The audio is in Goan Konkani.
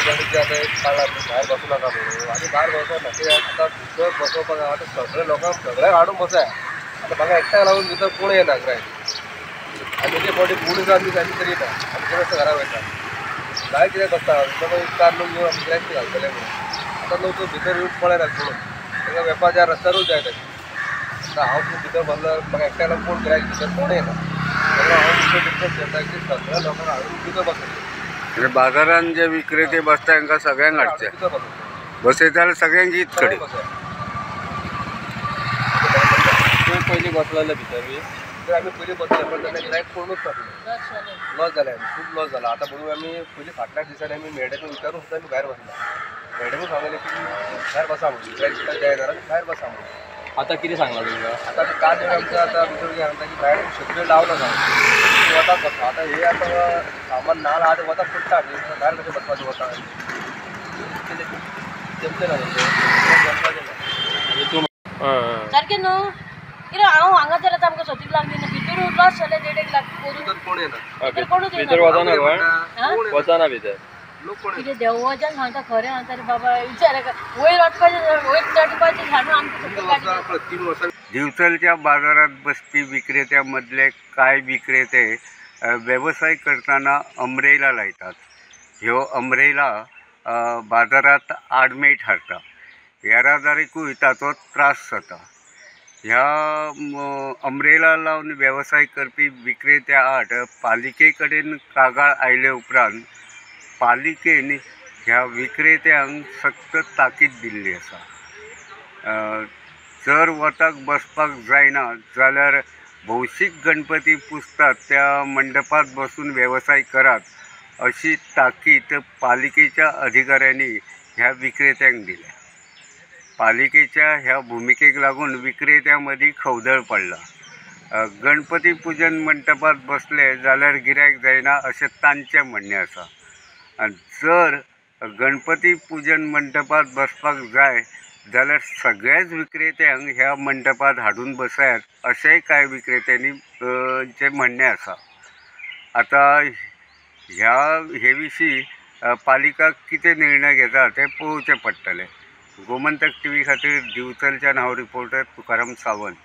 लोकांनी जे आतां एक काडला भायर बसूं नाका म्हणून आनी भायर बसोना कित्याक आतां भितर बसोवपाक आतां सगळे लोकांक सगळ्यांक हाडून बसाय. आतां म्हाका एकट्याक लागून भितर कोण येना गिरायक. आनी एक फावटी कोणूच आमी जाली तरी ना आमी सगळें घरा वयता भायर कित्याक बसता चार लोक येवन आमी गिरायक घालतले म्हणून. आतां लोक भितर येवन पळयना कोणूच ताका वेपार ज्या रस्त्यारूच जाय ताका. आतां हांव सुद्दां भितर बसलो म्हाका एकट्याक लागून कोण गिरायक भितर कोण येना. हांव भितर रिक्वेस्ट करता की सगळ्या लोकांक हाडून भितर बसयता. बाजारान जे विक्रेते बसता तांकां सगळ्यांक हाडचे बसयता जाल्यार सगळ्यांक हीच कडेन. पयलीं बसलेले भितर बी तर आमी पयलीं बसले पण तेन्ना गिरायक कोणूच नासले. लॉस जाले आमी खूब लॉस जाला. आतां म्हणून आमी पयलीं फाटल्या दिसांनी आमी मॅडमीक विचारून सुद्दां आमी भायर बसला. मॅडमूच सांगलें की भायर बसा म्हणून गिरायक सुद्दां जायना आनी भायर बसा म्हणून. आतां कितें सांगलां तुमकां? आतां काल आमकां आतां भितर सांगता की भायर शेतकरी लावना सांगता वताक बसता. आतां हे आतां सामान नाल आतां वताक पडटा भायर कशें बसपाचें वता जमचें ना जमपाचें ना. सारकें न्हू कितें हांव हांगा जाल्यार आमकां सतीक लागली ना भितर लॉस जालें 1.5 लाख कोण येना कोणूच भितर वचना कोण वचना भितर कितें देवाच्यान सांगता खरें सांगता रे बाबा विचार वयर वचपाचें वयर चडपाचें सांगून आमकां सतीक लागली. दिवचलच्या बाजारात बसपी विक्रेत्या मदले कांय विक्रेते वेवसाय करतना अम्ब्रेला लायतात. ह्यो अम्ब्रेला बाजारात आडमेळ थारता, येरादारीकूय ताचो त्रास जाता. ह्या अम्ब्रेला लावन वेवसाय करपी विक्रेत्या आड पालिके कडेन कागाळ आयले उपरांत पालिकेन ह्या विक्रेत्यांक सक्त ताकीद दिल्ली आसा. जर वताक बसपाक जायना जाल्यार भौशीक गणपती पुजतात त्या मंडपात बसून वेवसाय करात अशी ताकीद पालिकेच्या अधिकाऱ्यांनी ह्या विक्रेत्यांक दिल्या. पालिकेच्या ह्या भुमिकेक लागून विक्रेत्यां मदीं खवदळ पडला. गणपती पुजन मंडपात बसले जाल्यार गिरायक जायना अशें तांचें म्हणणें आसा. आनी जर गणपती पुजन मंडपात बसपाक जाय जाल्यार सगळ्याच विक्रेत्यांक ह्या मंडपात हाडून बसयात अशेंय कांय विक्रेत्यांनी जें म्हणणें आसा. आतां ह्या हे विशीं पालिका कितें निर्णय घेता तें पळोवचें पडटलें. गोमंतक टीव्ही खातीर दिवचलच्यान हांव रिपोर्टर तुकाराम सावंत.